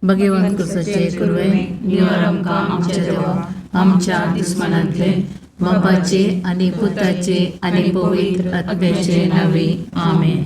भगवंत कुसाचे कुरवे निवार आमकां आमच्या देवा आमच्या दुस्मानांतले बापाचे आनी पुताचे आनी पवित्र आत्म्याचे नावे आमेन.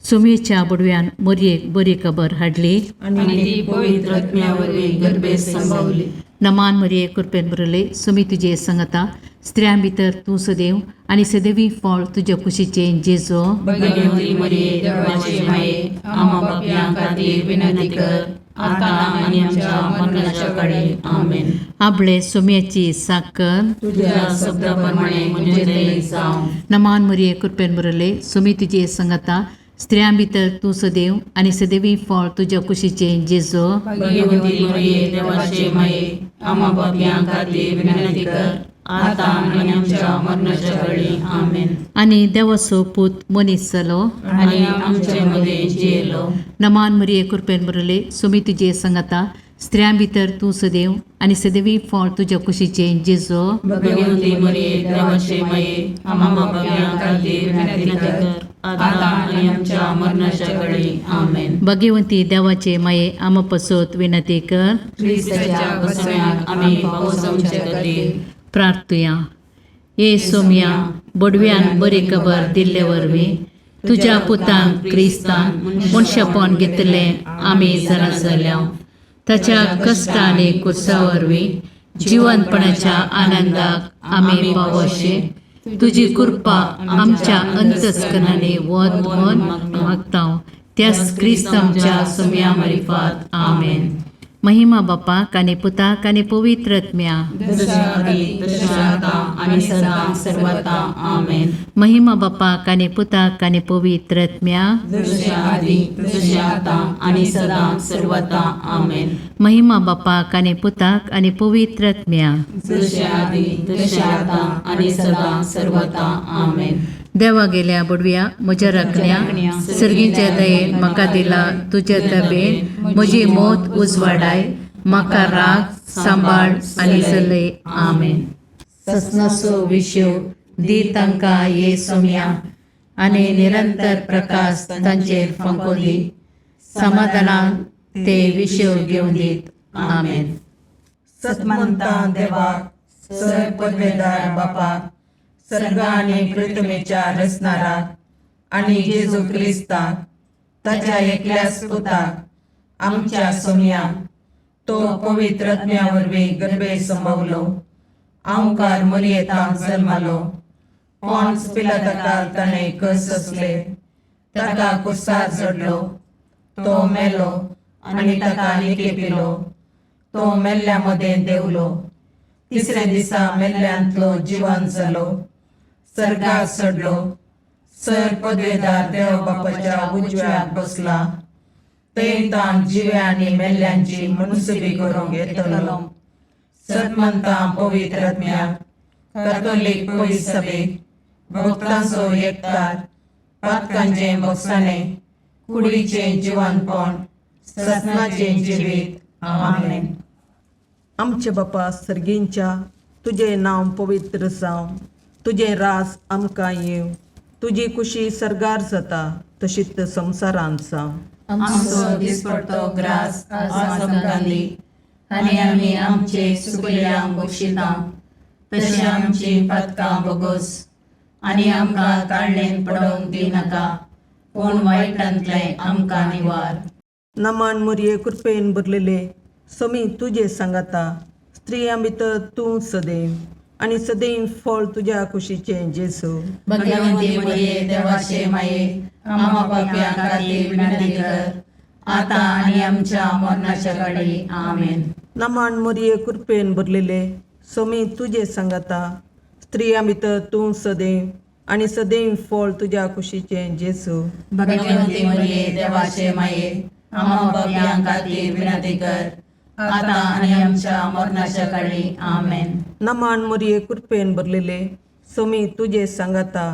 सुमेच्या बुडव्यान मोरयेक बरी खबर हाडली आनी ती पवित्र आत्म्या वरवीं गर्भेत संभवली. नमान मरिये कृपेन भरले सुमी तुजे संगता स्त्रियां भितर तूं सदैव आनी सदैवी फळ तुज्या कुशीचें जेजो. भगवती मरिये देवाचे माये आम्हा पापयां खातीर विनंती कर आता आनी आमच्या मरणाच्या काळी. आमेन. आपले सुम्याची साकर तुझ्या शब्दा प्रमाणे म्हणजे ते जावं. नमान मरिये कृपेन भरले सुमी तुजे संगता स्त्रियां भितर तूं सदैव आनी सदैवी फळ तुज्या कुशीचें जेजो. भगवती मरिये देवाचे माये आम्हा पापयां खातीर विनंती कर आता आनी आमच्या मरणाच्या काळी. आमेन. आनी देवाचो पूत मनीस जालो आनी आमचे मदें जियेलो. नमान मरिये कृपेन भरले सुमी तुजे संगता स्त्रियां भितर तूं सदैव आनी सदैवी फळ तुज्या कुशीचें जेजो. भगवती मरिये देवाचे माये आम्हा पापयां खातीर विनंती कर आता आनी आमच्या मरणाच्या काळी. आमेन. भगवंती देवाचे माये आमा पसत विनंती कर. क्रिस्ताच्या बसण्याक आमी पावसांचे खातीर. प्रार्थुया. ये सोम्या बोडव्यान बरी खबर दिल्ले वरवीं तुज्या पुतान क्रिस्तान मनशापण घेतलें आमी जाणा जाल्या. ताच्या कश्ट आनी कुर्सा वरवीं जिवनपणाच्या आनंदाक आमी पावोशे तुजी कृपा आमच्या अंतस्करणांनी वत म्हण मागता त्याच क्रिस्त आमच्या सोम्या मारिफात. आमेन. महिमा बापाक आनी पुताक आनी पवित्र आत्म्या. जशा आदी तशें आता आनी सदां सर्वता. आमेन. महिमा बापाक आनी पुताक आनी पवित्र आत्म्या. जशें आदी तशें आतां आनी सदां सर्वता. आमेन. महिमा बापाक आनी पुताक आनी पवित्र आत्म्या. जशें आदी तशें आतां आनी सदां सर्वता. आमेन. देवा गेल्या बुडव्या म्हज्या राखण्या सर्गीच्या दयेन म्हाका दिला तुज्या तबेन म्हजी मोत उजवाडाय म्हाका राग सांबाळ आनी चलय. आमेन. ससनाचो विशेव दी तांकां ये सोम्या आनी निरंतर प्रकाश तांचेर फांको दी समाधानान ते विशेव घेवन दीत. आमेन. सतमंता देवाक सर पदवेदार बापाक सर्ग आनी पृथ्वीच्या रचणाराक आनी जेजू क्रिस्ताक ताच्या एकल्याच पुताक आमच्या सोमयाक तो पवित्र आत्म्या वरवीं गर्भे संभवलो आंवकार मरियेतांत जल्मालो पॉन्स पिलाताकाल ताणें कस सोंसले ताका कुर्सार चडलो तो मेलो आनी ताका निकेपिलो तो मेल्ल्या मदें देंवलो तिसऱ्या दिसा मेल्ल्यांतलो जिवन जालो सर्गार चडलो सर पदवेदार देव बापाच्या उजव्याक बसला थंय ताण जिव्या आनी मेल्ल्यांची मुनसुबी करूंक येतलो. सतमंता पवित्र आत्म्याक कॅथोलीक पवित्र सभेक भक्तांचो एकतार पातकांचें भोगसाणें कुडीचें जिवनपण ससनाचें जिवीत. आमेन. आमचे बापा सर्गींच्या तुजें नांव पवित्र जावं तुजें राज आमकां येवं तुजी कुशी सर्गार जाता तशीच संवसारांत जावं. आमचो दिसपडतो ग्रास आज आमकां दी आनी आमी आमचे सुकल्यांक बक्षिता तशें आमची पातकां बोगोस आनी आमकां ताळणेन पडोवंक दिनाका पूण वायटांतलें आमकां निवार. नमान मुरये कृपेन भरलेले समी तुजे सांगाता स्त्रियां भितर तूं सदैव आनी सदैव फळ तुज्या कुशीचें जेजू. भगवंती मरिये देवाचे माये आम्हा पापयां खातीर विनंती कर आता आनी आमच्या मरणाच्या काळी. आमेन. नमान मुरये कृपेन भरलेले समी तुजे सांगाता स्त्रियां भितर तूं सदैव आनी सदैव फळ तुज्या कुशीचें जेजू. भगवंती मरिये देवाचे माये आम्हा पापयां खातीर विनंती कर आता आनी आमच्या मरणाच्या काळी. आमेन. नमान मुरये कृपेन भरलेले समी तुजे सांगाता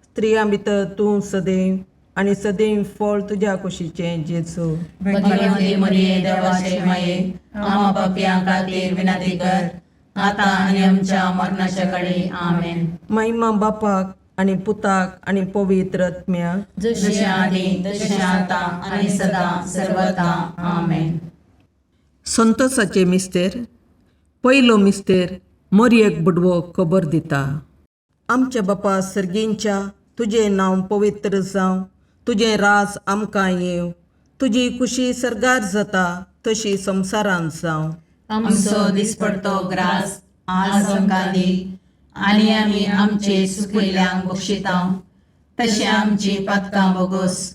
स्त्रियां भितर तूं सदैव आनी सदैव फळ तुज्या कुशीचें जेजू. भगवंती मरिये देवाचे माये आम्हा पापयां खातीर विनंती कर आता आनी आमच्या मरणाच्या काळी. आमेन. महिमा बापाक आनी पुताक आनी पवित्र आत्म्याक. जशें आदी तशें आतां आनी सदां सर्वता. आमेन. संतोषाचे मिस्तेर. पयलो मिस्तेर मोरयेक बुडवो खबर दिता. आमच्या बापा सर्गींच्या, तुजें नांव पवित्र जावं, तुजें राज आमकां येवं, तुजी खुशी सर्गार जाता तशी संवसारांत जावं. आमचो दिसपडतो ग्रास आज आमकां दी आनी आमी आमचे सुकिल्ल्यांक बक्षितांव तशें आमची पातकां बोगोस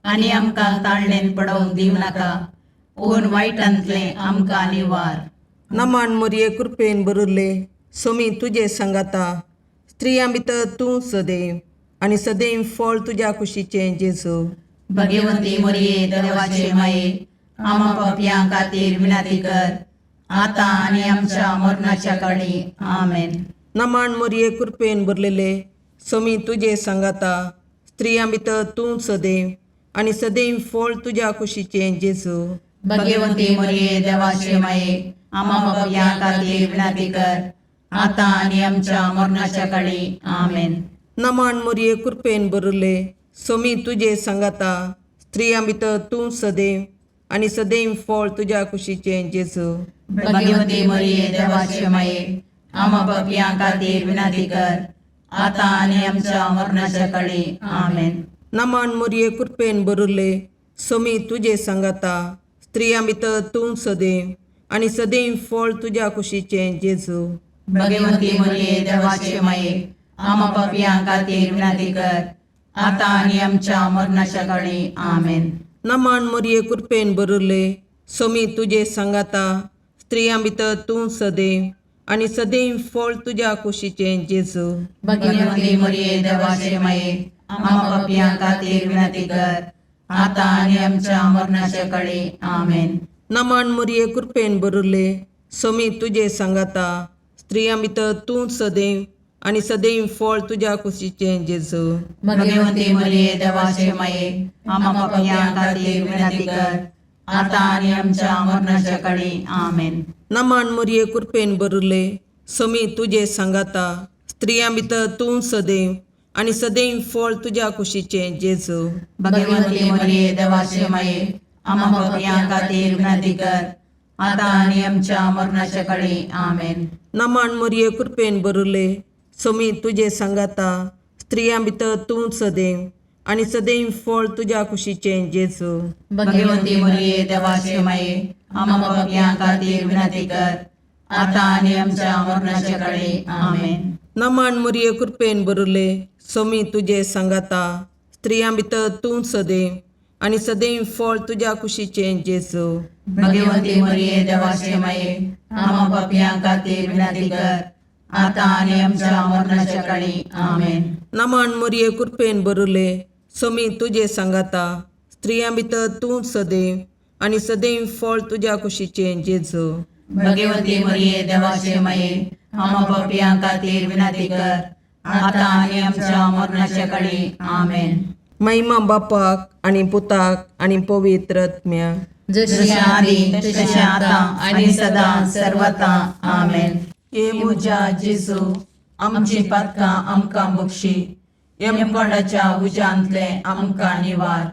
आनी आमकां ताळणेन पडोवंक दिवं नाका पूण वायटांतलें आमकां निवार. नमान मोरये कृपेन बरुल्ले, सोमी तुजे सांगाता, स्त्रियां भितर तूं सदैव आनी सदैव फळ तुज्या कुशीचें जेजू. भगवती मोरये देवाचे माये, आमा पापयां खातीर विनंती कर आतां आनी आमच्या मरणाच्या काळी. आमेन. नमान मोरये कृपेन भरलेले, सोमी तुजे सांगाता, स्त्रियां भितर तूं सदैव आनी सदैव फळ तुज्या कुशीचें जेजू. भगवती मोरये देवाचे माये, आमा पापयां खातीर विनंती कर आतां आनी आमच्या मरणाच्या काळी. आमेन. नमान मोरये कृपेन भरले, सोमी तुजे सांगाता, स्त्रियां भितर तूं सदैव आनी सदैव फळ तुज्या कुशीचें जेजू. भगवती मोरये देवाचे माये, आमा पापयां खातीर विनंती कर आतां आनी आमच्या मरणाच्या काळी. आमेन. नमान मोरये कृपेन भरले, सोमी तुजे सांगाता, स्त्रियां भितर तूं सदैव आनी सदैव फळ तुज्या कुशीचें जेजू. भगवती मोरये देवाचे माये, आमा पापयां खातीर विनंती कर आतां आनी आमच्या मरणाच्या काळी. आमेन. नमान मोरये कृपेन भरले, सोमी तुजे सांगाता, स्त्रियां भितर तूं सदैव आनी सदैव फळ तुज्या कुशीचें जेजू. भगवती मोरये देवाचे माये, आमा पापयां खातीर विनंती कर आतां आनी आमच्या मरणाच्या काळी. आमेन. नमान मोरये कृपेन भरले, सोमी तुजे सांगाता, स्त्रियां भितर तूं सदैव आनी सदैव फळ तुज्या कुशीचें जेजू. भगवती मोरये देवाचे माये, आमा पापयां खातीर विनंती कर आतां आनी आमच्या मरणाच्या काळी. आमेन. नमान मोरये कृपेन भरले, सोमी तुजे सांगाता, स्त्रियां भितर तूं सदैव आनी सदैव फळ तुज्या कुशीचें जेजू. भगवती मोरये देवाचे माये, आमा पापयां खातीर विनंती कर आतां आनी आमच्या मरणाच्या काळी. आमेन. नमान मोरये कृपेन भरले, सोमी तुजे सांगाता, स्त्रियां भितर तूं सदैव आनी सदैव फळ तुज्या कुशीचें जेजू. भगवती मोरये देवाचे माये, आमा पापयां खातीर विनंती कर आतां आनी आमच्या मरणाच्या काळी. आमेन. नमान मोरये कृपेन भरले, सोमी तुजे सांगाता, स्त्रियां भितर तूं सदैव आनी सदैव फळ तुज्या कुशीचें जेजू. भगवती मोरये देवाचे माये, आमा पापयां खातीर विनंती कर आतां आनी आमच्या मरणाच्या काळी. आमेन. नमान मोरये कृपेन भरले, सोमी तुजे सांगाता, स्त्रियां भितर तूं सदैव आनी सदैव फळ तुज्या कुशीचें जेजू. भगवती मोरये देवाचे माये, आमा पापयां खातीर विनंती कर आतां आनी आमच्या मरणाच्या काळी. आमेन. महिमा बापाक आनी पुताक आनी पवित्र आत्म्याक. जशी जशें आदी तशें आतां आनी सदां सर्वता. आमेन. हे म्हज्या जेजू, आमची पातकां आमकां बक्षी, यमकोंडाच्या उज्यांतलें आमकां निवार,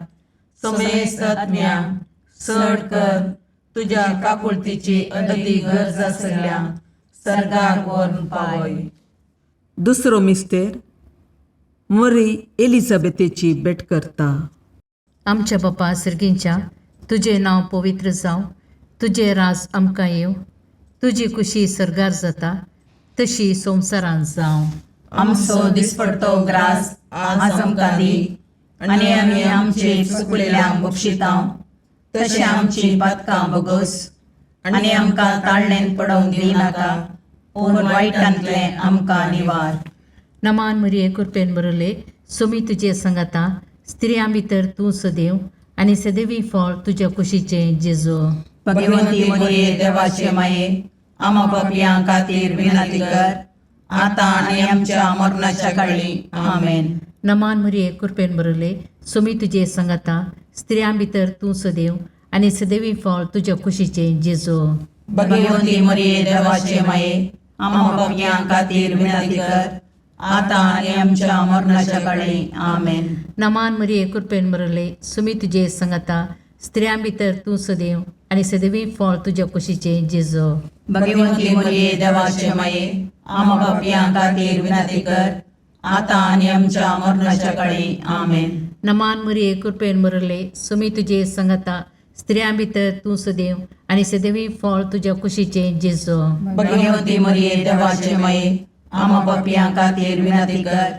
समेस्त आत्म्या चड कर तुज्या काकुळतीची अदती गरज आसल्या सर्गाक व्हरून पावय. दुसरो मिस्तेर मरी एलिझाबेथेची भेट करता. आमच्या बापा सर्गींच्या, तुजें नांव पवित्र जावं, तुजें राज आमकां येवं, तुजी खुशी सर्गार जाता तशी संवसारांत जावं. आमचो दिसपडतो ग्रास आज आमकां दी आनी आमी आमचे चुकलेल्यांक बक्षितांव तशें आमची पातकां बोगोस आनी आमकां ताळणेन पडोवंक दिवं नाका पूण वायटांतलें आमकां निवार. नमान मरिये कृपेन बरले, सोमी तुजे संगाता, स्त्रियां भितर तूं सदैव आनी सदैवी फळ तुज्या कुशीचें जेजू. भगवंती मरिये देवाचे माये, आमा पापयां खातीर विनंती कर आतां आनी आमच्या मरणाच्या काळी. आमेन. नमान मरिये कृपेन बरले, सोमी तुजे संगाता, स्त्रियां भितर तूं सदैव आनी सदैवी फळ तुज्या कुशीचें जेजू. भगवंती मरिये देवाचे माये, आमा पापयां खातीर विनंती कर आतां आनी आमच्या मरणाच्या काळी. आमेन. नमान मरिये कृपेन बरले, सुमी तुजे संगाता, स्त्रियां भितर तूं सदैव आनी सदवी फळ तुज्या कुशीचें जेजो. भगवंती मरिये देवाचे माये, आमा पापयां खातीर विनंती कर, आतां आनी आमच्या मरणाच्या काळी. आमेन. नमान मरिये, कृपेन भरले, सुमी तुजे संगता, स्त्रियां भितर तूं सदैव आनी सदैवी फळ तुज्या कुशीचें जेजो. भगवंती मरिये देवाचे माये, आमा पापयां खातीर विनंती कर,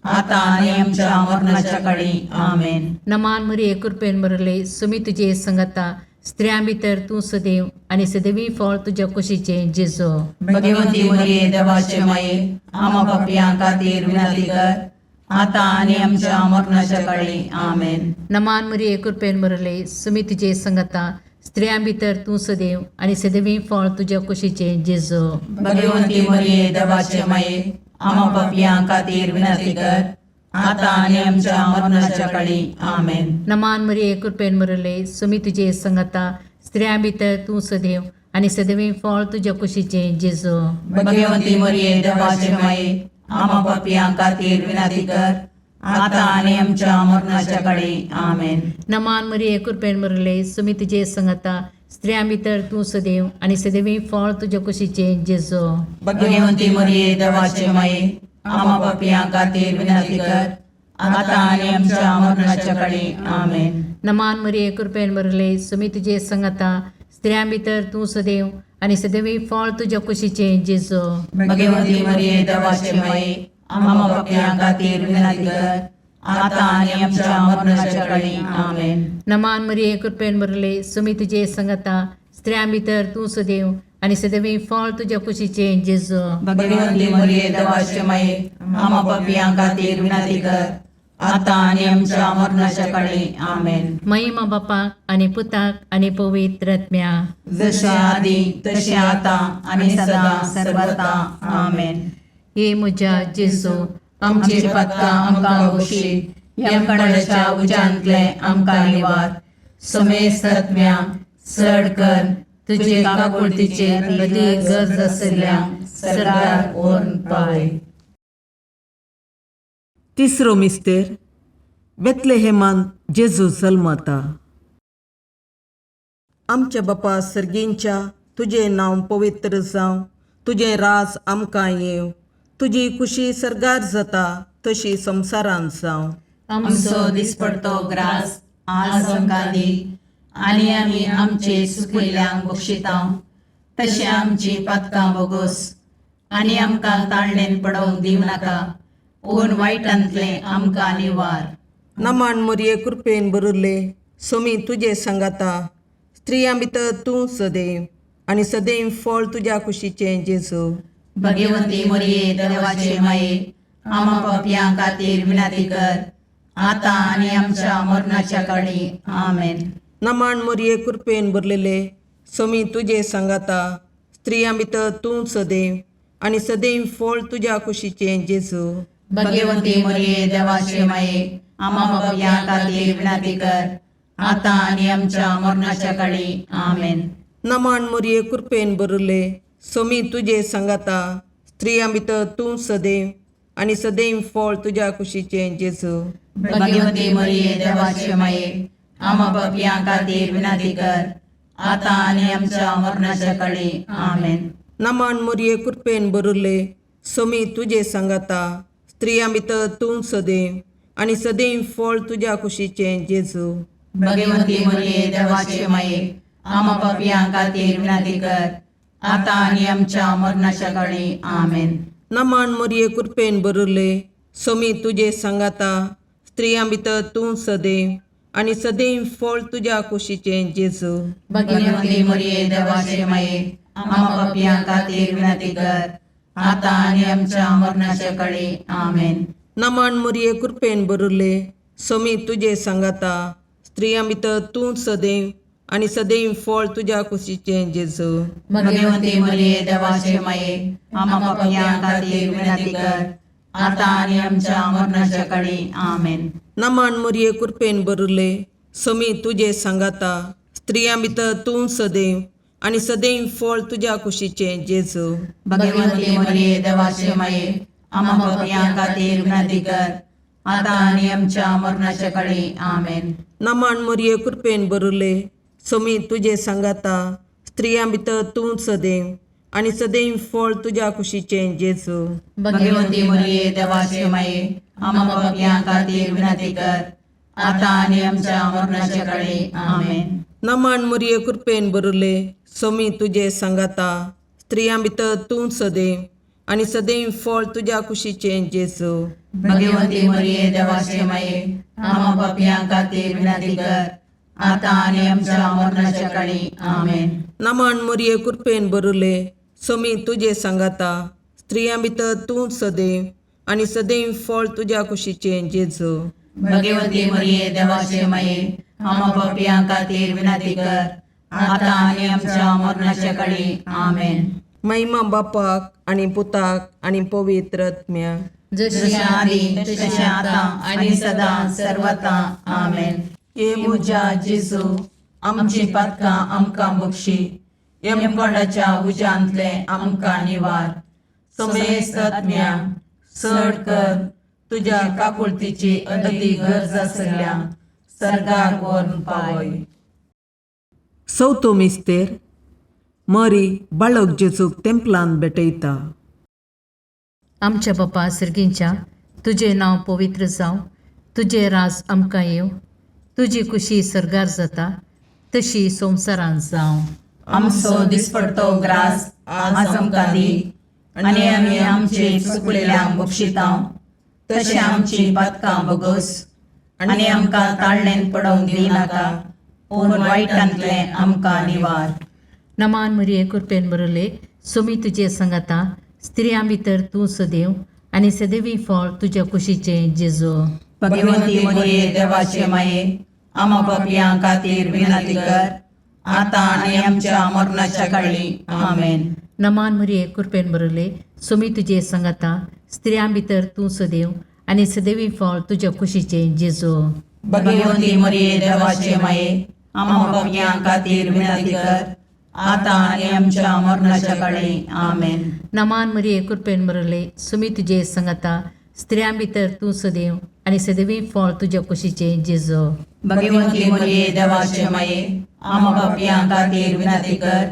आतां आनी आमच्या मरणाच्या काळी. आमेन. नमान मरिये, कृपेन भरले, सुमी तुजे संगता, स्त्रियां भितर तूं सदैव आनी सदैवी फळ तुज्या कुशीचें जेजो. भगवंती मरिये देवाचे माये, आमा पापयां खातीर विनंती कर, आतां आनी आमच्या मरणाच्या काळी. आमेन. नमान मरिये, कृपेन भरले, सुमी तुजे संगता, स्त्रियां भितर तूं सदैव आनी सदैवी फळ तुज्या कुशीचें जेजो. भगवंती मरिये देवाचे माये, आमा पापयां खातीर विनंती कर, आतां आनी आमच्या मरणाच्या काळी. आमेन. नमान मरिये, कृपेन भरले, सुमी तुजे संगता, स्त्रियां भितर तूं सदैव आनी सदैवी फळ तुज्या कुशीचें जेजो. भगवंती मरिये देवाचे माये, आमा पापयां खातीर विनंती कर, आतां आनी आमच्या मरणाच्या काळी. आमेन. नमान मरिये, कृपेन भरले, सुमी तुजे संगता, स्त्रियां भितर तूं सदैव आनी सदैवी फळ तुज्या कुशीचें जेजो. भगवंती मरिये देवाचे माये, आमा पापयां खातीर विनंती कर, आतां आनी आमच्या मरणाच्या काळी. आमेन. नमान मरिये, कृपेन भरले, सुमी तुजे संगता, स्त्रियां भितर तूं सदैव आनी सदैवी फळ तुज्या कुशीचें जेजो. भगवंती मरिये देवाचे माये, आमा पापयां खातीर विनंती कर, आतां आनी आमच्या मरणाच्या काळी. आमेन. नमान मरिये, कृपेन भरले, सुमी तुजे संगता, स्त्रियां भितर तूं सदैव आनी सदैवी फळ तुज्या कुशीचें जेजो. भगवंती मरिये देवाचे माये, आमा पापयां खातीर विनंती कर, आतां आनी आमच्या मरणाच्या काळी. आमेन. महिमा बापाक आनी पुताक आनी पवित्र आत्म्या. जशे आदी तशें आतां आनी सदां सर्वता. आमेन. हे म्हज्या जेजू, आमची पातकां आमकां बक्षी, यमकणाच्या उज्यांतले आमकां निवार, समेस्त आत्म्या चड कर तुजे काकुळतीचे अदीक गरज आशिल्ल्या सरकार व्हरून पावय. तिसरो मिस्तेर, बेतलेहेमान जेजू जल्मता. आमच्या बापा सर्गींच्या, तुजें नांव पवित्र जावं, तुजें राज आमकां येवं, तुजी खुशी सर्गार जाता तशी संवसारांत जावं. आमचो दिसपडतो ग्रास आज आमकां दी, आनी आमी आमचे सुकिल्ल्यांक बक्षिता, तशें आमची पातकां बोगोस, आनी आमकां ताळणेन पडोवंक दिवं नाका, पूण वायटांतलें आमकां निवार. नमान मरिये, कृपेन भरिल्ले, सोमी तुजे सांगाता, स्त्रियां भितर तूं सदैव आनी सदैव फळ तुज्या कुशीचें जेजू. भगवंती मरिये देवाचे माये, आमा पापयां खातीर विनंती कर, आतां आनी आमच्या मरणाच्या काळी. आमेन. नमान मरिये, कृपेन भरलेले, सोमी तुजे सांगाता, स्त्रियां भितर तूं सदैव आनी सदैव फळ तुज्या कुशीचें जेजू. भगवंती मरिये देवाचे माये, आमा पापयां खातीर विनंती कर, आतां आनी आमच्या मरणाच्या काळी. आमेन. नमान मरिये, कृपेन भरिल्ले, सोमी तुजे सांगाता, स्त्रियां भितर तूं सदैव आनी सदैव फळ तुज्या कुशीचें जेजू. भगवंती मरिये देवाचे माये, आमा पापयां खातीर विनंती कर, आतां आनी आमच्या मरणाच्या काळी. आमेन. नमान मरिये, कृपेन भरिल्ले, सोमी तुजे सांगाता, स्त्रियां भितर तूं सदैव आनी सदैव फळ तुज्या कुशीचें जेजू. भगवंती मरिये देवाचे माये, आमा पापयां खातीर विनंती कर, आतां आनी आमच्या मरणाच्या काळी. आमेन. नमान मरिये, कृपेन भरिल्ले, सोमी तुजे सांगाता, स्त्रियां भितर तूं सदैव आनी सदैव फळ तुज्या कुशीचें जेजू. भगवंती मरिये देवाचे माये, आमा पापयां खातीर विनंती कर, आतां आनी आमच्या मरणाच्या काळी. आमेन. नमान मरिये, कृपेन भरिल्ले, सोमी तुजे सांगाता, स्त्रियां भितर तूं सदैव आनी सदैव फळ तुज्या कुशीचें जेजू. भगवंती मरिये देवाचे माये, आमा पापयां खातीर विनंती कर, आतां आनी आमच्या मरणाच्या काळी. आमेन. नमान मरिये, कृपेन भरिल्ले, सोमी तुजे सांगाता, स्त्रियां भितर तूं सदैव आनी सदैव फळ तुज्या कुशीचें जेजू. भगवंती मरिये देवाचे माये, आमा पापयां खातीर विनंती कर, आतां आनी आमच्या मरणाच्या काळी. आमेन. नमान मरिये, कृपेन भरिल्ले, सोमी तुजे सांगाता स्त्रियां भितर तूं सदैव आनी सदैव फळ तुज्या कुशीचें जेजू. भगवती मरिये देवाचे माये, आम्हा पापयां खातीर विनंती कर, आता आनी आमच्या मरणाच्या काळी. आमेन. नमन मुरये कृपेन बरुले सोमी तुजे सांगाता स्त्रियां भितर तूं सदैव आनी सदैव फळ तुज्या कुशीचें जेजू. भगवती मरिये देवाचे माये, आम्हा पापयां खातीर विनंती कर, आता आनी आमच्या मरणाच्या काळी. आमेन. नमन मुरये कृपेन बरुले सोमी तुजे सांगाता स्त्रियां भितर तूं सदैव आनी सदैव फळ तुज्या कुशीचें जेजू. भगवती मरिये देवाचे माये, आम्हा पापयां खातीर विनंती कर, आता आनी आमच्या मरणाच्या काळी. आमेन. महिमा बापाक आनी पुताक आनी पवित्र आत्म्याक. जशी जशें आदी तशें आतां आनी सदां सर्वता. आमेन. हे म्हज्या जेजू, आमची पातकां आमकां बक्षी, यमकोंडाच्या उज्यांतले आमकां निवार, समेस्त आत्म्या चड कर तुज्या काकुळतीची अदी गरज आसल्या सर्गार व्हरून पावय. चवथो मिस्तेर मरी बाळक जेजूक तेंपलान भेटयता. आमच्या बापा सर्गींच्या, तुजें नांव पवित्र जावं, तुजें राज आमकां येवं, तुजी कुशी सर्गार जाता तशी संवसारांत जावं. आमचो दिसपडतो ग्रास आज आमकां दी, आनी आमी आमचे चुकलेल्यांक बक्षितां तशें आमची पातकां बगस, आनी आमकां ताळणेन पडोवंक दिनाका, पूण वायटांतलें आमकां निवार. नमान मरिये कृपेन बरले सुमी तुजे सांगाता स्त्रियां भितर तूं सदैव आनी सदैवी फळ तुज्या कुशीचें जेजू. भगवती मरिये देवाचे माये, आमा पापयां खातीर विनंती कर, आतां आनी आमच्या मरणाच्या काळी. आमेन. नमान मरिये कृपेन बरले सुमी तुजे सांगाता स्त्रियां भितर तूं सदैव आनी सदैवी फळ तुज्या कुशीचें जेजू. भगवती मरिये देवाचे माये, आमा पापयां खातीर विनंती कर, आतां आनी आमच्या मरणाच्या काळी. आमेन. नमान मरिये कृपेन बरले सुमी तुजे सांगाता स्त्रियां भितर तूं सदैव आनी सदैवी फळ तुज्या कुशीचें जेजू. भगवती मरिये देवाचे माये, आमा पापयां खातीर विनंती कर,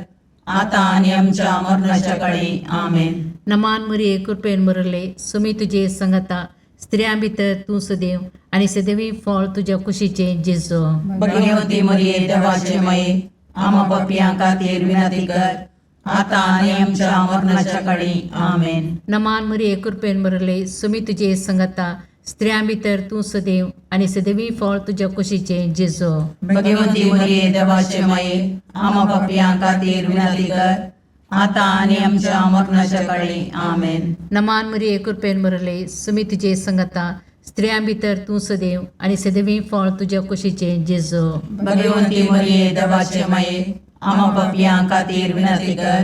आतां आनी आमच्या मरणाच्या काळी. आमेन. नमान मरिये कृपेन बरले सुमी तुजे सांगाता स्त्रियां भितर तूं सदैव आनी सदैवी फळ तुज्या कुशीचें जेजू. भगवती मरिये देवाचे माये, आमा पापयां खातीर विनंती कर, आतां आनी आमच्या मरणाच्या काळी. आमेन. नमान मरिये कृपेन बरले सुमी तुजे सांगाता स्त्रियां भितर तूं सदैव आनी सदैवी फळ तुज्या कुशीचें जेजू. भगवती मरिये देवाचे माये, आमा पापयां खातीर विनंती कर, आतां आनी आमच्या मरणाच्या काळी. आमेन. नमान मरिये कृपेन बरले सुमी तुजे सांगाता स्त्रियां भितर तूं सदैव आनी सदैवी फळ तुज्या कुशीचें जेजू. भगवती मरिये देवाचे माये, आमा पापयां खातीर विनंती कर,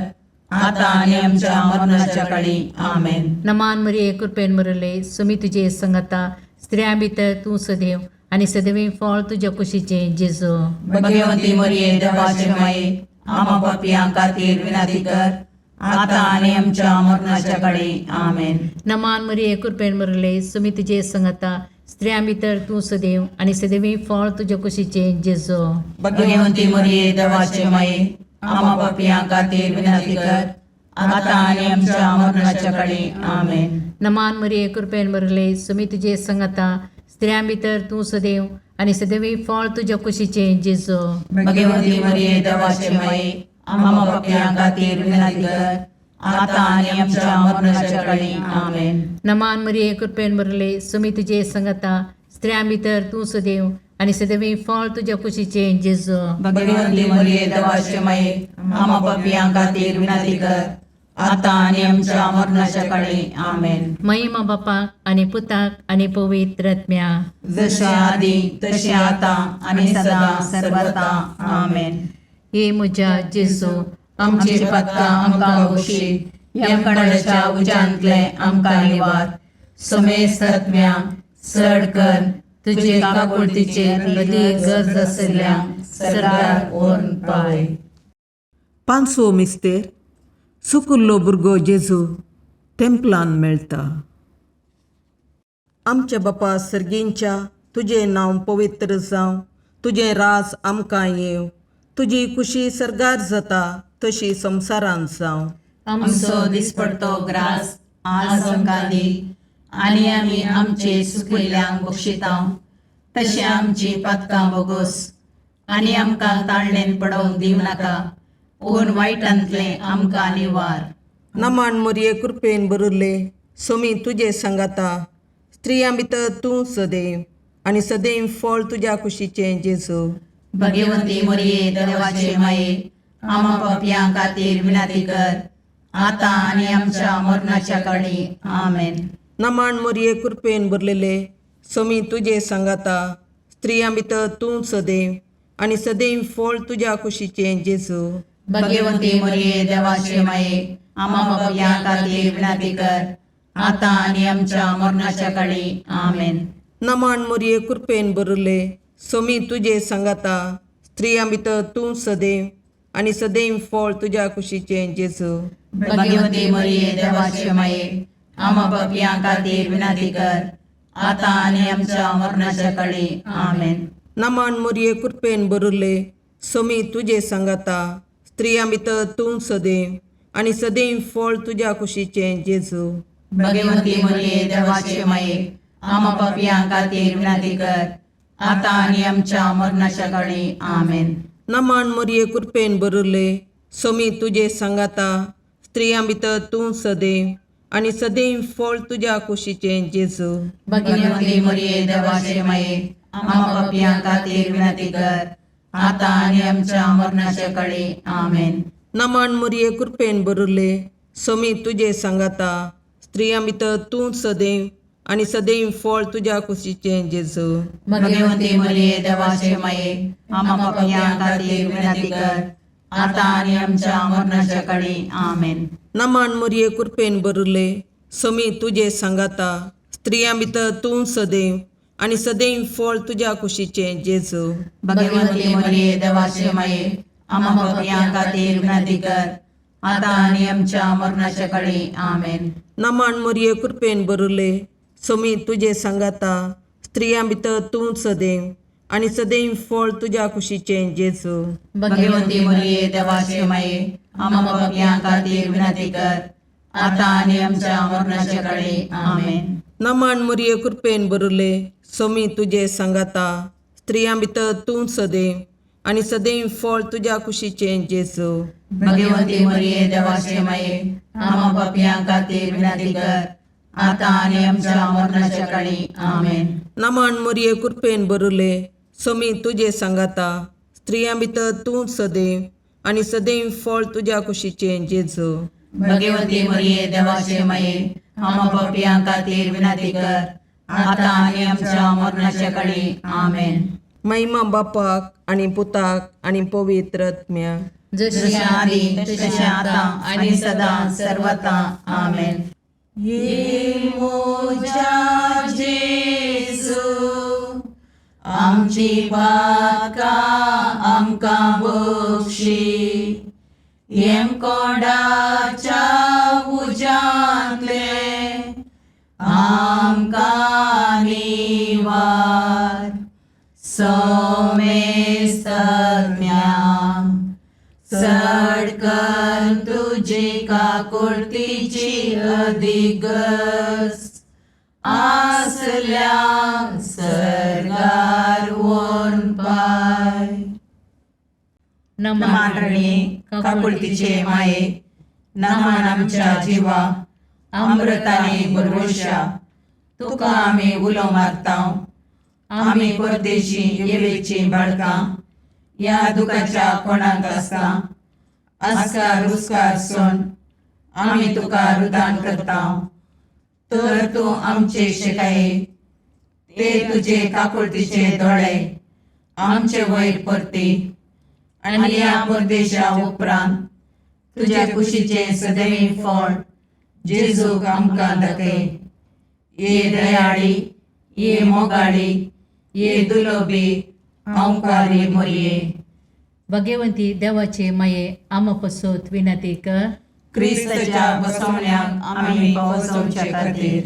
आतां आनी आमच्या मरणाच्या काळी. आमेन. नमान मरिये कृपेन बरले सुमी तुजे सांगाता स्त्रियां भितर तूं सदैव आनी सदैवी फळ तुज्या कुशीचें जेजू. भगवती मरिये देवाचे माये, आमा पापयां खातीर विनंती कर, आतां आनी आमच्या मरणाच्या काळी. आमेन. नमान मरिये कृपेन बरले सुमी तुजे सांगाता स्त्रियां भितर तूं सदैव आनी सदैवी फळ तुज्या कुशीचें जेजू. भगवती मरिये देवाचे माये, आमा पापयां खातीर विनंती कर, आतां आनी आमच्या मरणाच्या काळी. आमेन. नमान मरिये कृपेन बरले सुमी तुजे सांगाता स्त्रियां भितर तूं सदैव आनी सदैवी फळ तुज्या कुशीचें जेजू. भगवती मरिये देवाचे माये, आमा पापयां खातीर विनंती कर, आतां आनी आमच्या मरणाच्या काळी. आमेन. नमान मरिये कृपेन बरले सुमी तुजे सांगाता स्त्रियां भितर तूं सदैव आनी सदैवी फळ तुज्या कुशीचें जेजू. भगवती मरिये देवाचे माये, आमा पापयां खातीर विनंती कर, आतां आनी आमच्या मरणाच्या काळी. आमेन. महिमा बापाक आनी पुताक आनी पवित्र आत्म्याक. जशें आदी तशें आतां आनी सदां सर्वता. आमेन. हे म्हज्या जेजू, आमची पातकां आमकां बक्षी, यमकंडाच्या उज्यांतले आमकां निवार, समेस्त आत्म्या चड कर तुजे काकुळतीचे अदी गरज आसल्या सरकार व्हरून पावय. पांचवो मिस्तेर सुकुल्लो भुरगो जेजू तेंपलान मेळटा. आमच्या बापा सर्गींच्या, तुजें नांव पवित्र जावं, तुजें राज आमकां येवं, तुजी कुशी सर्गार जाता तशी संवसारांत जावं. आमचो दिसपडतो ग्रास आज आमकां दी आनी आमी आमचे सुकिल्ल्यांक बक्षिता तशें आमची पातकां बोगोस आनी आमकां ताळणेन पडोवंक दिवं नाका पूण वायटांतलें आमकां निवार. नमन मोरये कृपेन भरिल्ले सोमी तुजे सांगाता स्त्रियां भितर तूं सदैव आनी सदैव फळ तुज्या कुशीचें जेजू. भगवंती मोरये देवाचे माये आमा पापयां खातीर विनंती कर आतां आनी आमच्या मरणाच्या काळी. आमेन. नमन मोरये कृपेन भरलेले सोमी तुजे सांगाता स्त्रियां भितर तूं सदैव आनी सदैव फळ तुज्या कुशीचें जेजू. भगवंती मोरये देवाचे माये आमा पापयां खातीर विनंती कर आतां आनी आमच्या मरणाच्या काळी. आमेन. नमन मोरये कृपेन भरिल्ले सोमी तुजे सांगाता स्त्रियां भितर तूं सदैव आनी सदैव फळ तुज्या कुशीचें जेजू. भगवंती मोरये देवाचे माये आमा पापयां खातीर विनंती कर आतां आनी आमच्या मरणाच्या काळी. आमेन. नमन मोरये कृपेन भरिल्ले सोमी तुजे सांगाता स्त्रियां भितर तूं सदैव आनी सदैव फळ तुज्या कुशीचें जेजू. भगवंती मोरये देवाचे माये आमा पापयां खातीर विनंती कर आतां आनी आमच्या मरणाच्या काळी. आमेन. नमन मोरये कृपेन भरिल्ले सोमी तुजे सांगाता स्त्रियां भितर तूं सदैव आनी सदैव फळ तुज्या कुशीचें जेजू. भगवंती मोरये देवाचे माये आमा पापयां खातीर विनंती कर आतां आनी आमच्या मरणाच्या काळी. आमेन. नमन मोरये कृपेन भरिल्ले सोमी तुजे सांगाता स्त्रियां भितर तूं सदैव आनी सदैव फळ तुज्या कुशीचें जेजू. भगवंती मोरये देवाचे माये आमा पापयां खातीर विनंती कर आतां आनी आमच्या मरणाच्या काळी. आमेन. नमन मोरये कृपेन भरिल्ले सोमी तुजे सांगाता स्त्रियां भितर तूं सदैव आनी सदैव फळ तुज्या कुशीचें जेजू. भगवंती मोरये देवाचे माये आमा पापयां खातीर विनंती कर आतां आनी आमच्या मरणाच्या काळी. आमेन. नमन मोरये कृपेन भरिल्ले सोमी तुजे सांगाता स्त्रियां भितर तूं सदैव आनी सदैव फळ तुज्या कुशीचें जेजू. भगवंती मोरये देवाचे माये आमा पापयां खातीर विनंती कर आतां आनी आमच्या मरणाच्या काळी. आमेन. नमन मोरये कृपेन भरिल्ले सोमी तुजे सांगाता स्त्रियां भितर तूं सदैव आनी सदैव फळ तुज्या कुशीचें जेजू. भगवंती मोरये देवाचे माये आमा पापयां खातीर विनंती कर आतां आनी आमच्या मरणाच्या काळी. आमेन. नमन मोरये कृपेन भरिल्ले सोमी तुजे सांगाता स्त्रियां भितर तूं सदैव आनी सदैव फळ तुज्या कुशीचें जेजू. भगवंती मोरये देवाचे माये आमा पापयां खातीर विनंती कर आतां आनी आमच्या मरणाच्या काळी. आमेन. महिमा बापाक आनी पुताक आनी पवित्र आत्म्याक. जशी आदी तशें आतां आनी सदां सर्वता. आमेन. ये मोजा जेजू आमची पातकां आमकां बक्षी येमकोंडाच्या उज्यांतले आमकां निवार सोमेस्तम्या चड कर तुजी काकुळतीची अधिगस आसल्या सर्गार वोन पाय. नमान रणी काकुळतीचे माये नमान आमच्या जिवा अमृताने बरवशा तुका आमी उलो मारता. आमी परदेशी येवेची बाळकां ह्या दुखाच्या कोणाक आसता आस्कार उस्कार सोन आमी तुका रुदान करता. तर तूं आमचे शिकाये ते तुजे काकुळतीचे दोळे आमचे वयर परती आनी ह्या परदेशा उपरांत तुज्या कुशीचें सदैव फळ जेजूक आमकां दाखय. ये दयाळी ये मोगाळी ये दुलोबी ओंकारी मोरये. भगवंती देवाचे माये आमा पसत विनंती कर. क्रिस्ताच्या बसवण्याक आमी पावसोवचे खातीर.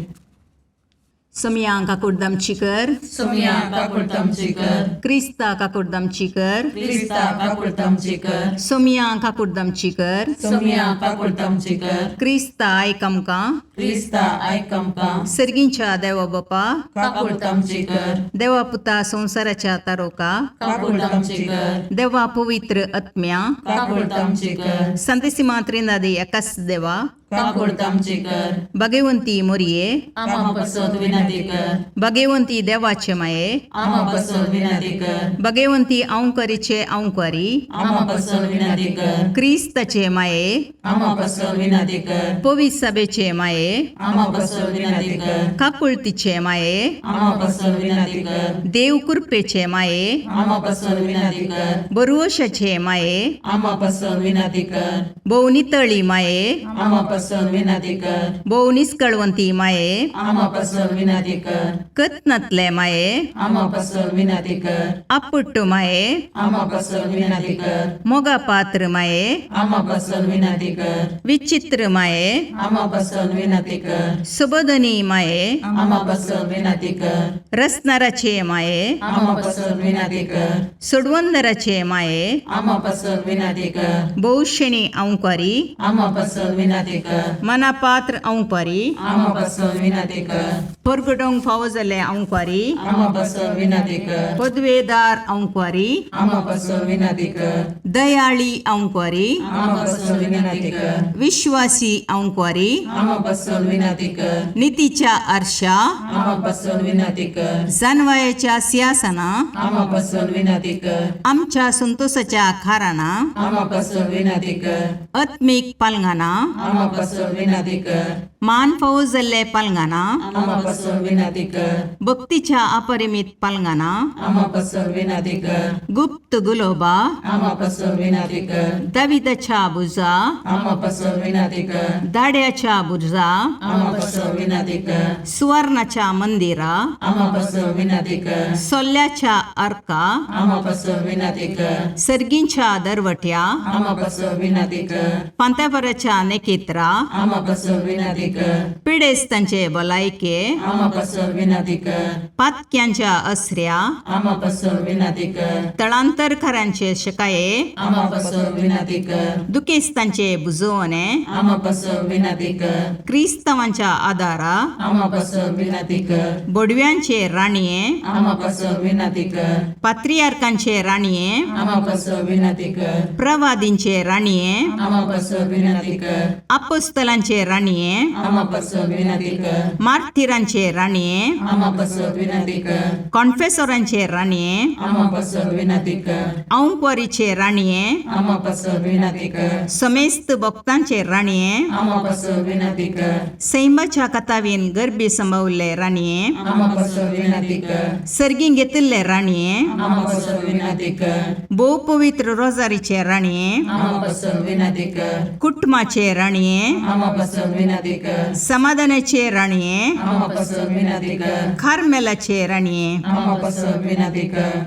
सोमया काकुडदामची कर. सोमया काकुळतामची कर. क्रिस्ता काकुडदामची कर. क्रिस्ता काकुळतामची कर. सोमया काकुडदामची कर. सोमया काकुळतामची कर. क्रिस्ता आयक आमकां. क्रिस्ता आयक आमकां. सर्गींच्या देवा बापा, काकुळतामची कर. देवा पुता संवसाराच्या तारोका, काकुळतामची कर. देवा पवित्र आत्म्या, काकुळतामची कर. संतेसिमा त्रिनादी एकाच देवा, काकुळतामची कर. भगवंती मोरये, आमा पसत विनंती कर. भगवंती देवाचे माये, आमा पसत विनंती कर. भगवंती अंकरीचे अंकरी, आमा पसत विनंती कर. क्रिस्ताचे माये, आमा पसत विनंती कर. पवित्र सभेचे माये, आमा पसत विनंती कर. काकुळतीचे माये, आमा पसत विनंती कर. देव कृपेचे माये, आमा पसत विनंती कर. बरुवशाचे माये, आमा पसत विनंती कर. भोव नितळी माये, आमा पसत विनंती कर. भोव निस्कळवंती माये, आमा पसत विनंती कर. कत्नातले माये, आमा पसत विनंती कर. आपुट्ट माये, आमा पसत विनंती कर. मोगा पात्र माये, आमा पसत विनंती कर. विचित्र माये, आमा पसत विनंती कर. सुबोधनी माये, आमा पसत विनंती कर. रसनाराचे माये, आमा पसत विनंती कर. सोडवंदराचे माये, आमा पसत विनंती कर. भोवशेणी अंकारी, आमा पसत विनंती कर. मनापात्र अंकारी, आमा पसत विनंती कर. परगटोंक फावो जाल्ले अंकारी, आमा पसत विनंती कर. पदवेदार अंकारी, आमा पसत विनंती कर. दयाळी अंकारी, आमा पसत विनंती कर. विश्वासी अंकारी, आमा पसत विनंती कर. नितीच्या आरशा, आमा पसत विनंती कर. जानवायाच्या सिंहासना, आमा पसत विनंती कर. आमच्या संतोषाच्या खाराना, आमा पसत विनंती कर. आत्मीक पालंगाना, आमा पसत विनंती कर. मान फावो जाल्ले पालंगाना, आमा पसत विनंती कर. भक्तीच्या अपरिमित पालंगाना, आमा पसत विनंती कर. गुप्त गुलोबा, आमा पसत विनंती कर. दाविदाच्या बुजा, आमा पसत विनंती कर. दाड्याच्या बुजा, आमा पसत विनंती कर. सुवर्णाच्या मंदिरा, आमा पसत विनंती कर. सोल्ल्याच्या अर्का, आमा पसत विनंती कर. सर्गींच्या दरवट्या, आमा पसत विनंती कर. पांत्यापराच्या नेकेत्रा, आमा पसत विनंती कर. पिडेस्तांचे भलायके, आमा पसत विनंती कर. पातक्यांच्या असऱ्या, आमा पसत विनंती कर. तळांतरकारांचे शकाये, आमा पसत विनंती कर. दुखेस्तांचे बुजवणे, आमा पसत विनंती कर. क्रिस्तांवांच्या आदारा, आमा पसत विनंती कर. बोडव्यांचे राणये, आमा पसत विनंती कर. पात्रियार्कांचे राणये, आमा पसत विनंती कर. प्रवादींचे राणये, आमा पसत विनंती कर. अपोस्तलांचे राणये, आमा पसत विनंती कर. मार्थिरांचे राणये, आमा पसत विनंती कर. कॉन्फेसोरांचे राणये, आमा पसत विनंती कर. औंकवारीचे राणये, आमा पसत विनंती कर. समेस्त भक्तांचे राणये, आमा पसत विनंती कर. सैमाच्या कथावीन गर्भी संभवल्ले राणये, आमा पसत विनंती कर. सर्गीं घेतिल्ले राणये, आमा पसत विनंती कर. भोव पवित्र रोजारीचे राणये, आमा पसत विनंती कर. कुटुंबाचे राणये, आमा पसत विनंती कर. समाधानाचे राणये, आमा पसत विनंती कर. कार्मेलाचे राणये, आमा पसत विनंती कर.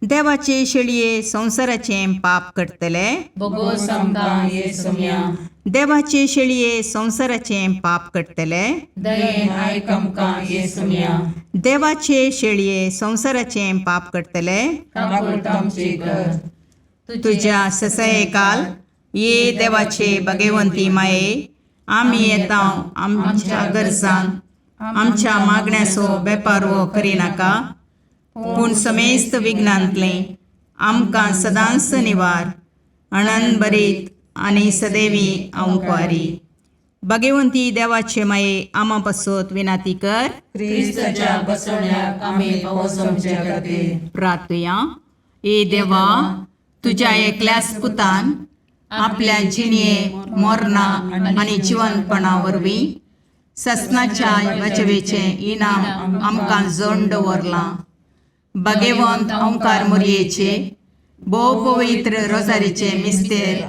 देवाचे शेळये संवसाराचें पाप करतले, बोगोस आमकां ये सोम्या. देवाचे शेळये संवसाराचें पाप करतले, दयेन आयक आमकां ये सोम्या. देवाचे शेळये संवसाराचें पाप करतले, काकुळतामची कर. तुज्या ससयकाल ये देवाचे भगवंती माये, आमी येता आमच्या गरजान आमच्या मागण्याचो बेपारवो करिनाका, पूण समेस्त विघ्नांतलें आमकां सदांच निवार अणन बरीत आनी सदैवी अंकवारी. भगवंती देवाचे माये आमा पासत विनाती कर. क्रिस्ताच्या बसवण्याक आमी पावस आमच्या खातीर. प्रार्थुया. ए देवा, तुज्या एकल्याच पुतान आपल्या जिणये मोरना आनी जिवनपणा वरवीं ससनाच्या बचवेचें इनाम आमकां जोड दवरलां. भगवंत ओंकार मोरयेचे भोव पवित्र रोजारीचे मिस्तेर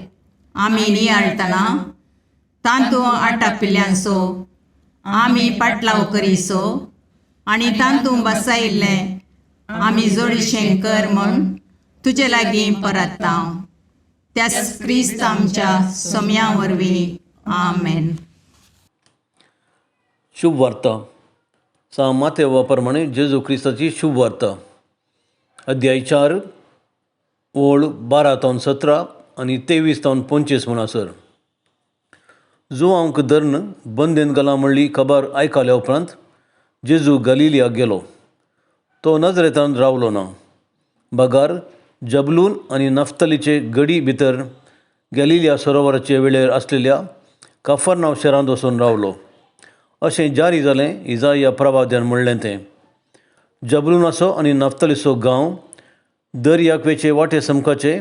आमी नियाळटना तांतू आटापिल्ल्यांचो आमी पाटलाव करीसो आनी तांतू बसायिल्लें आमी जोडीशें कर म्हूण तुजे लागीं परत्ता, त्याच क्रिस्त आमच्या सोम्या वरवीं. आमेन. शुभ वार्ता सांत मातेवा प्रमाणे जेजू क्रिस्ताची शुभ वार्ता, अध्याय 4 ओळ 12 तावन 17 आनी 23 तावन 25 म्हणसर. जुवांक धरून बंदेन घाला म्हणली खबर आयकल्या उपरांत जेजू गलिलियाक गेलो. तो नजरेतान रावलो ना, बगार जबलून आनी नफ्तलीचे गडी भितर गलिलिया सरोवराचे वेळेर आसलेल्या कफरनाव शहरांत वचून रावलो. अशें जारी जालें इजाया प्रवाद्यान म्हणलें तें. जबलूनाचो आनी नफ्तलीचो गांव दर्याक वेचे वाटे समकाचे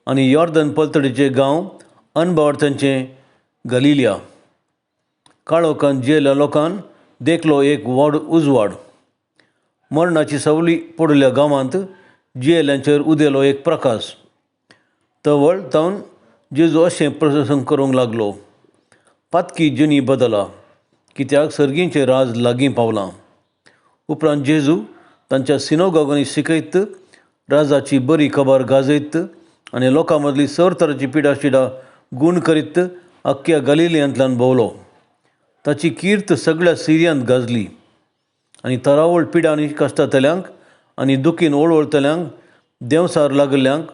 आनी यॉर्दन पलतडीचे गांव अनबावडत्यांचे गलिलिया. काळोखान जियेल्या लोकान देखलो एक व्हड उजवाड. मरणाची सवली पडिल्ल्या गांवांत जियेल्यांचेर उदेलो एक प्रकाश. तवळ तावन जेजू अशें प्रसंग करूंक लागलो, पातकी जिणी बदला, कित्याक सर्गींचें राज लागीं पावलां. उपरांत जेजू तांच्या सिनोगोगांनी शिकयत, राजाची बरी खबर गाजयत आनी लोकां मदली सर तरांची पिडा शिडा गूण करीत अख्ख्या गलिलियांतल्यान भोंवलो. ताची कीर्त सगळ्या सिरियांत गाजली आनी तरावळ पिडांनी कश्टांतल्यांक आनी दुखीन ओळवळतल्यांक, देंवसार लागल्ल्यांक,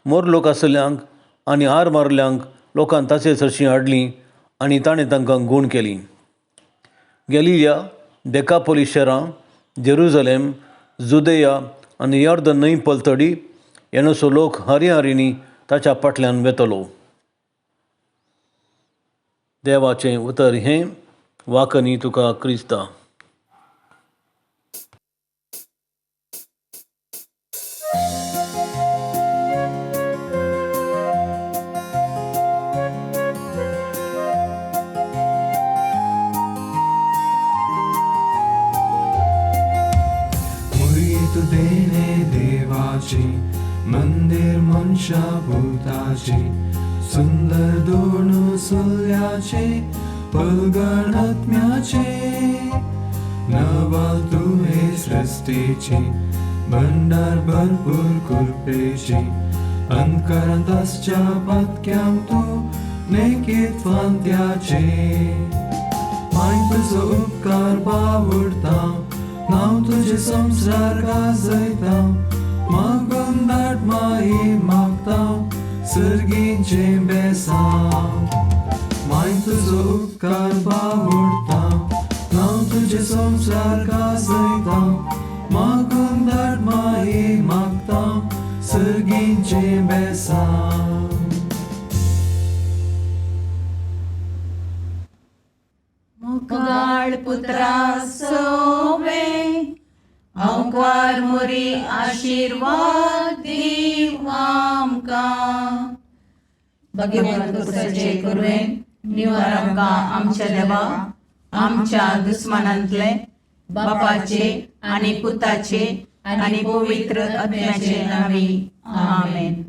मोरलोक आसल्ल्यांक आनी हार मारल्यांक लोकान ताचे सरशीं हाडलीं आनी ताणें तांकां गूण केली. गॅलिलिया, देकापोली शहरां, जेरुजलेम, जुदेया आनी यॉर्दन न्हंय पलतडी येणसो लोक हरिहरिंनी ताच्या फाटल्यान वेतलो. देवाचें उतर हें. वाकनी तुका क्रिस्ता. मंदिर मनशा भूताची सुंदर दोन सुल्याचे पलगण आत्म्याचे नवाल तुहे सृष्टीची भंडार भरपूर कृपेची अंतकरांत आसच्या पातक्यांक तूं नेकीत फांत्याचे माय तुजो उपकार बावडता नांव तुजें संवसार गाजयता मागून धाड माई मागता सर्गीचें बेसांव माय तुजो उपकार बावडता नांव तुजें संवसार गाजयता मागून धाड माई मागता सर्गीचें बेसांव. मुगाळ पुत्रा सोवे अंकार मोरी आशीर्वाद दीव आमकां. भगवंत पुरसाचे कुरवेन निवार आमकां आमच्या देवा आमच्या दुस्मानांतले बापाचे आनी पुताचे आनी पवित्र आत्म्याचे नांवी. आमेन.